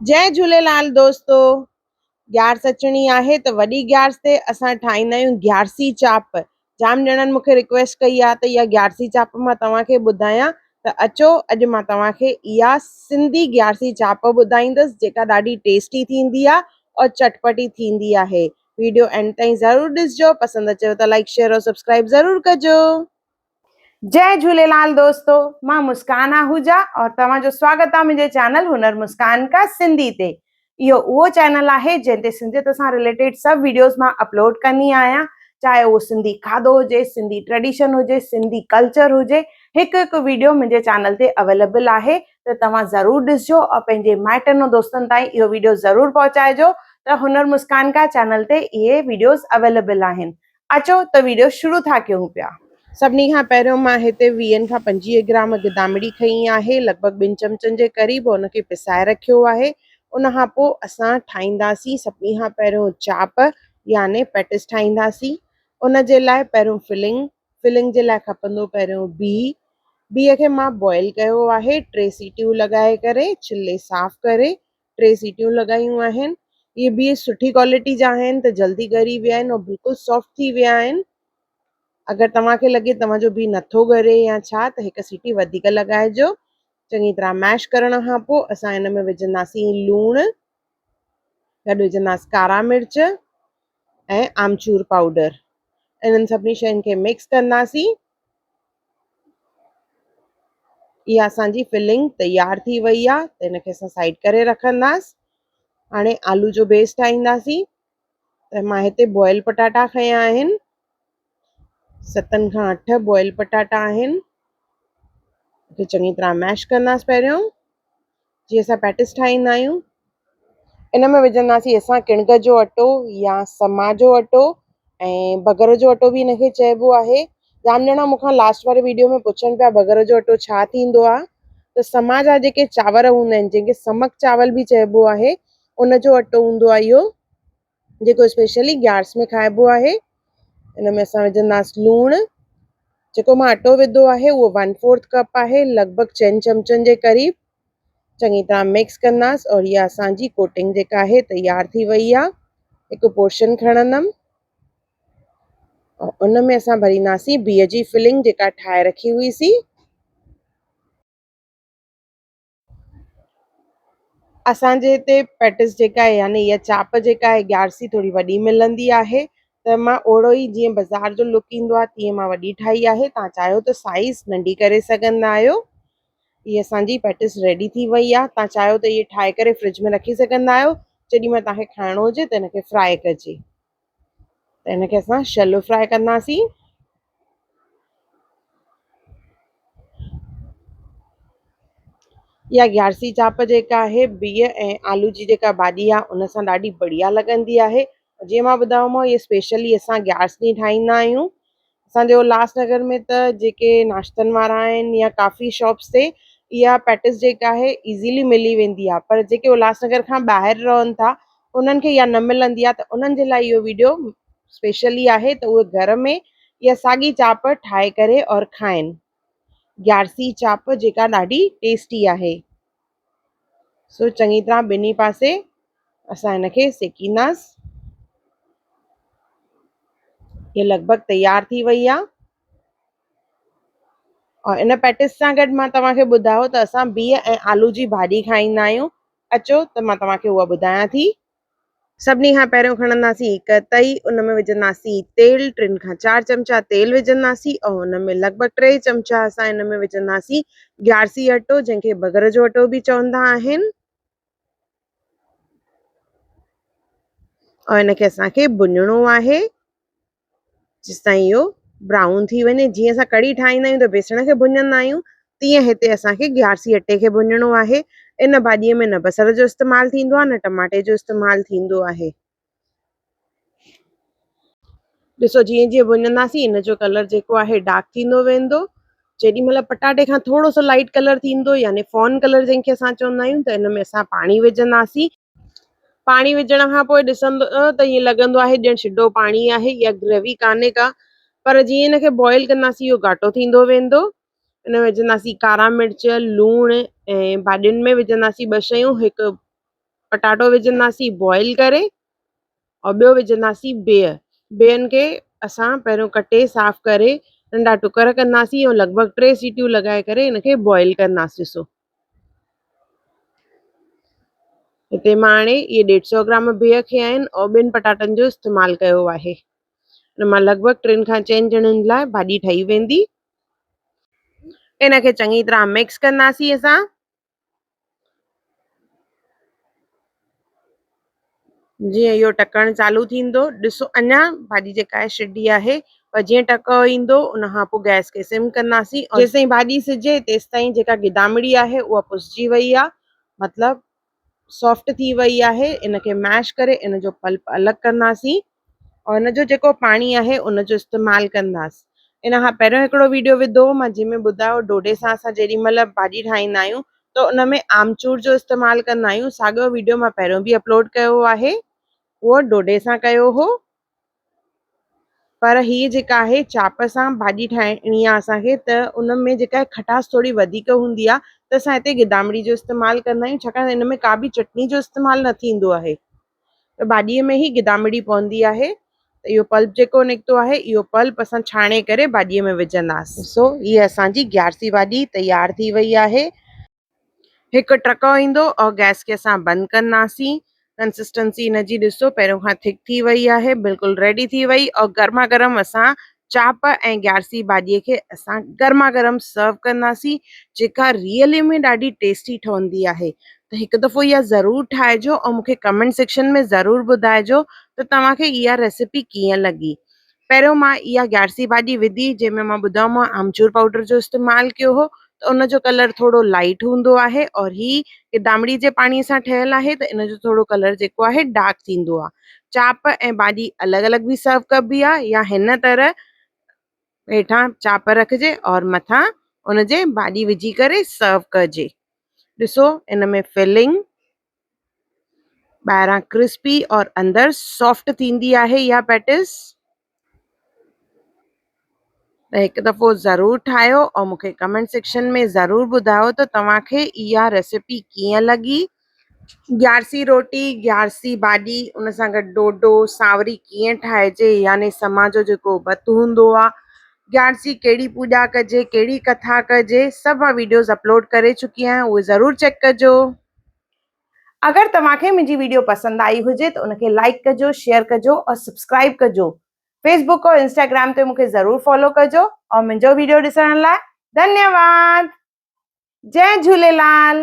جئي جهوليلال دوستو گيارس اچڻي آهي ته وڏي گيارس تي اسان ٺاهيندا آهيون گيارسي چاپ. جام ڄڻن مون کي رڪويسٽ ڪئي آهي ته اها گيارسي چاپ مان توهان کي ٻڌايان ته اچو اڄ مان توهان کي اها سنڌي گيارسي چاپ ٻڌائيندس جيڪا ڏاڍي ٽيسٽي ٿيندي آهي اور چٽپٽي ٿيندي آهي. ويڊيو اينڊ تائين ضرور ڏسجو پسند اچيو ته لائيڪ شيئر اور سبسڪرائيب ضرور ڪجو. جئي جهوليلال دوستو مان مسڪان آهوجا اور توهان جو سواگت آ منهنجي چينل هنر مسڪان کا سنڌي تي. اهو اهو چينل آهي جنهن تي سنڌيت سان رليٽيڊ سڀ ويڊيوز مان اپلوڊ ڪندي آهيان چاهي اهو سنڌي کاڌو هجي سنڌي ٽريڊيشن هجي سنڌي ڪلچر هجي هڪ هڪ ويڊيو منهنجي چينل تي اويليبل آهي ته توهان ضرور ڏسجو اور پنهنجي مائٽن ۽ دوستن تائين اهو ويڊيو ضرور پهچائجو ته هنر مسڪان کا چينل تي اهي ويڊيوز اويليبل آهن. اچو ته ويڊيو شروع ٿا ڪيون پيا. سڀني کان پهريون مان هتي ويهن کان 25 گرام گدامڙي کنئي آهي لڳ ڀڳ ٻن چمچن جي قريب ان کي پسائي رکيو آهي ان کان پوء اسان ٺاهينداسين سڀني کان پهريون چاپ يعني پيٽس ٺاهينداسين ان جي لاء پهريون فلنگ فلنگ جي لاء کپندو پهريون بيهه بيهه کي مان بوائل ڪيو آهي ٽي سيٽيون لڳائي ڪري ڇلي صاف ڪري ٽي سيٽيون لڳايون آهن. اهي بيهه سٺي ڪوالٽي جا آهن ته جلدي ڳري ويا آهن ۽ بلڪل سافٽ ٿي ويا آهن. اگر توهان کي لڳي توهان جو بيهه نٿو ڳري يا ڇا ته هڪ سيٽي وڌيڪ لڳائجو. چڱي طرح ميش ڪرڻ کان پوء اسان ان ۾ وجهنداسين لوڻ، گڏ وجهنداسين ڪارا مرچ ۽ آمچور پائوڊر. انهن سڀني شين کي مڪس ڪنداسين. اها اسان جي فلنگ تيار ٿي وئي آهي ته هن کي اسان سائيڊ ڪري رکنداس. هاڻي آلو جو بيس ٺاهينداسين ته مان هتي بوائل پٽاٽا کنيا آهن. ستن کان اٺ بوائل پٽاٽا آهن. کي چڱي طرح ميش ڪنداس پهريون جيئن اسان پيٽس ٺاهيندا آهيون. ان ۾ وجهنداسين اسان ڪڻڪ جو اٽو يا سما جو اٽو ۽ ڀڳر جو اٽو به ان کي چئبو آهي. جام ڄڻا مون کان لاسٽ واري ويڊيو ۾ پڇن پيا ڀڳر جو اٽو ڇا ٿيندو آهي ته سما جا جيڪي چانور هوندا آهن جنهن کي سمڪ چاول به چئبو آهي ان جو اٽو هوندو آهي اهو جيڪو اسپيشلي گيارس ۾ کائبو آهي. ان ۾ اسان وجهنداسين لوڻ. جيڪو مان اٽو وڌو آهي اهو ون فورٿ ڪپ آهي لڳ ڀڳ چئن چمچن جي قريب. چڱي طرح مڪس ڪنداس اور اها اسان جي ڪوٽنگ جيڪا آهي تيار ٿي وئي آهي. هڪ پورشن کڻندم اور ان ۾ اسان ڀرينداسين بيهه جي فلنگ جيڪا ٺاهي رکي هئي سي. اسان جي هتي پيٽس جيڪا آهي يعني اها چاپ جيڪا آهي گيارسي ٿوري وڏي ملندي آهي ته مان اوڙو ئي جيئن بازار جو لڪ ايندو آهي تيئن مان وڏي ٺاهي آهي. توهان چاهيو ته سائيز ننڍي ڪري سگهندا آهيو. هي اسان جي پيٽس ريڊي ٿي وئي آهي. توهان چاهيو ته اهي ٺاهي ڪري فرج ۾ رکي سگهندا آهيو. جيڏي مهل توهان کي کائڻو هجي ته هن کي فرائي ڪجي. ته هن کي اسان شيلو فرائي ڪنداسين. اها گيارسي چاپ جيڪا آهي بيهه ۽ آلو جي جيڪا ڀاڄي آهي ان سان ڏاڍي بڙيا لڳندي آهي. جيئن مان ٻڌايومانو اهي اسپيشلي اسان گيارس ڏينهن ٺاهيندا آهيون. اسان جي الهاس نگر ۾ ته جيڪي ناشتن وارا آهن يا ڪافي شاپس تي اها پيٽس جيڪا آهي ايزيلي ملي ويندي آهي پر جيڪي الهاس نگر کان ٻاهر رهن ٿا انهن کي اها نه ملندي آهي ته انهن جي لاء اهو ويڊيو اسپيشلي آهي ته اهي گهر ۾ اها ساڳي چاپ ٺاهي ڪري اور کائن گيارسي چاپ جيڪا ڏاڍي ٽيسٽي آهي. سو چڱي طرح ٻنهي پاسي اسان هن کي سيڪينداس. هي لڳ ڀڳ تيار ٿي وئي آ. اور ان پيٽس سان گڏ مان توهان کي ٻڌايو ته اسان بيهه ۽ آلو جي ڀاڄي کائيندا آهيون. اچو ته مان توهان کي اها ٻڌايان ٿي. سڀني کان پهريون کڻنداسين هڪ تئي، ان ۾ وجهنداسين تيل، ٽن کان چار چمچا تيل وجهنداسين ۽ ان ۾ لڳ ڀڳ ٽي چمچا اسان ان ۾ وجهنداسين گيارسي اٽو جنهن کي ڀڳر جو اٽو به چوندا آهن ۽ ان کي اسان کي ڀڃڻو آهي. جيستائين اهو برائون ٿي وڃي. جيئن اسان ڪڙهي ٺاهيندا آهيون ته بيسڻ کي ڀڃندا آهيون تيئن هتي اسان کي گيارسي اٽي کي ڀڃڻو آهي. ان ڀاڄيء ۾ نه بصر جو استعمال ٿيندو آهي نه ٽماٽي جو استعمال ٿيندو آهي. ڏسو جيئن جيئن ڀڃنداسين ان جو ڪلر جيڪو آهي ڊارڪ ٿيندو ويندو. جيڏي مهل پٽاٽي کان ٿورو سو لائيٽ ڪلر ٿيندو يعني فون ڪلر جنهن کي اسان چوندا آهيون ته ان ۾ اسان پاڻي وجهنداسين. پاڻي وجهڻ کان پوء ڏسندو ته ائين لڳندو آهي ڄڻ شڍو پاڻي آهي يا گريوي ڪانهي ڪا پر جيئن ان کي بوائل ڪنداسين اهو گهاٽو ٿيندو ويندو. ان ۾ وجهنداسين ڪارا مرچ، لوڻ ۽ ڀاڄين ۾ وجهنداسين ٻه شيون هڪ پٽاٽو وجهنداسين بوائل ڪري اور ٻيو وجهنداسين بيهه. بيهن کي اسان پهريون ڪٽي صاف ڪري ننڍا ٽڪر ڪنداسين ۽ لڳ ڀڳ ٽي سيٽيون لڳائي ڪري ان کي بوائل ڪنداسين. ڏسو هتي مان هاڻي اهي ڏيڍ سو گرام بيهه کنيا آهن اور ٻن پٽاٽن جو استعمال ڪيو آهي. ان مان لڳ ڀڳ ٽن کان چئن ڄڻن لاء ڀاڄي ٺهي ويندي. ان کي چڱي طرح مڪس ڪنداسين اسان. جيئن اهو ٽڪڻ چالو ٿيندو ڏسو اڃا ڀاڄي جيڪا آهي شڍي آهي پر جيئن ٽڪو ايندو ان کان پوء گئس کي سم ڪنداسين جيستائين ڀاڄي سجي تيستائين جيڪا گدامڙي آهي اها پسجي وئي آهي مطلب سافٽ ٿي وئي آهي ان کي ميش ڪري ان جو پلپ الڳ ڪنداسين اور ان جو جيڪو پاڻي آهي ان جو استعمال ڪنداس. ان کان پهريون هڪڙو ويڊيو وڌو هو مان جنهن ۾ ٻڌايو ڍوڍي سان اسان جيڏي مهل ڀاڄي ٺاهيندا آهيون ته ان ۾ آمچور جو استعمال ڪندا آهيون ساڳيو ويڊيو مان پهريون به اپلوڊ ڪيو آهي اهو ڍوڍي سان ڪيو هو پر هي جيڪا آهي چاپ سان ڀاڄي ٺاهڻي آهي اسان کي ته ان ۾ جيڪا کٽاس ٿوري وڌيڪ هوندي آهي ته اسان هتي گدامڙي جو استعمال ڪندا آهيون ڇاڪاڻ ته ان ۾ ڪا به چٽڻي جو استعمال نه ٿيندو آهي ته ڀاڄيء ۾ ئي گدامڙي پوندي آهي ته اهو پلپ جيڪو نڪتو آهي اهو پلپ اسان ڇاڻي ڪري ڀاڄيء ۾ وجهنداسين. ڏسو هيء اسان جي گيارسي ڀاڄي تيار ٿي وئي آهي. هڪ ٽرڪو ايندو اور گئس کي اسان بند ڪنداسين. ڪنسسٽنسي ان جي ڏسو پهريون کان ٿڪ ٿي وئي آهي بلڪل ريڊي ٿي وئي اور گرما گرم اسان چاپ ۽ گيارسي ڀاڄي کي اسان گرما گرم سرو ڪنداسين جيڪا ريئلي ۾ ڏاڍي ٽيسٽي ٺهندي آهي ته هڪ دفعو اها ضرور ٺاهجو ۽ مونکي ڪمينٽ سيڪشن ۾ ضرور ٻڌائجو ته توهان کي اها ريسيپي ڪيئن لڳي پهريون مان اها گيارسي ڀاڄي وڌي جنهن ۾ مان ٻڌايومانو آمچور پائوڊر جو استعمال ڪيو هو ته ان جو ڪلر ٿورو لائيٽ هوندو آهي اور هي گدامڙي جي پاڻي سان ٺهيل آهي ته ان جو ٿورو ڪلر جيڪو آهي ڊارڪ ٿيندو آهي چاپ ۽ ڀاڄي الڳ الڳ به سرو ڪبي آهي يا هن طرح هيٺان چاپ رکجي اور مٿان ان جي ڀاڄي وجهي ڪري سرو ڪجي ڏسو ان ۾ فلنگ ٻاهران ڪرسپي اور اندر سافٽ ٿيندي آهي اها پيٽس ته هڪ دفعو ضرور ٺاهيو اور مونکي ڪمينٽ سيڪشن ۾ ضرور ٻڌايو ته توهان کي اها ريسيپي ڪيئن لڳي. گيارسي روٽي، گيارسي ڀاڄي ان سان گڏ ڍوڍو، سانوري ڪيئن ٺاهجي يعني سما جو جيڪو ڀت هوندو آ، گيارسي ڪهڙي پوڄا ڪجي، ڪهڙي ڪٿا ڪجي سڀ مان ويڊيوز اپلوڊ ڪري چڪي آهيان اهي ضرور چيڪ ڪجو. اگر توهان کي منهنجي ويڊيو پسند آئي هجي ته ان کي لائيڪ ڪجو، شيئر ڪجو اور سبسڪرائيب ڪجو. فيس بڪ اور انسٽاگرام تي مون کي ضرور فالو ڪجو اور منهنجو ويڊيو ڏسڻ لاء ڌنيواد. جئي جهوليلال.